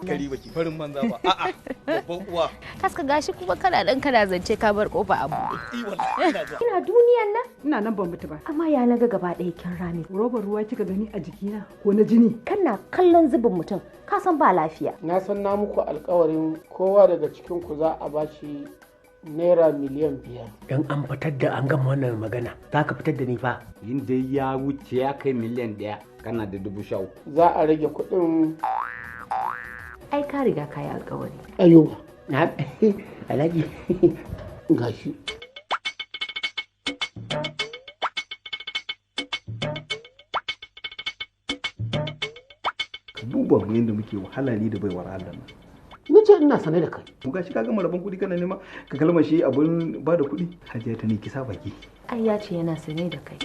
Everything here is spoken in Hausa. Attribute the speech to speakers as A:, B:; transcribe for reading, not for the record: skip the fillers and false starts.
A: Kari baki farin banza ba. A'a, babban uwa.
B: Kaska gashi kuma kana dan kana zance ka bar kofa a buɗe.
A: Eh wallahi ina zuwa.
B: Ina duniyan nan?
C: Ina nan ban mutu ba.
B: Amma ya naga gaba ɗaya kin rame.
C: Robar ruwa kika gani a jikina ko na jini?
B: Kana kallon zubin mutum, ka san ba lafiya.
D: Na san na muku alkawarin kowa daga cikin ku za a bashi naira 5 miliyan.
E: In an fitar da an gama wannan magana, za ka fitar da ni fa.
F: In dai ya wuce ya kai 1 miliyan kana da 13,000.
D: Za a rage kuɗin.
B: Ai ka riga ka yi alkawari.
D: Ayuba.
E: Na Alhaji.
D: Gashi.
G: Ka duba mu yadda muke wahala ni da baiwar Allah nan.
D: Ni ce ina sane da kai.
G: Mu gashi ka gama rabon kuɗi kana nema ka kalma shi abun ba da kuɗi. Hajiya ta ne ki sa baki.
B: Ai ya ce yana sane da kai.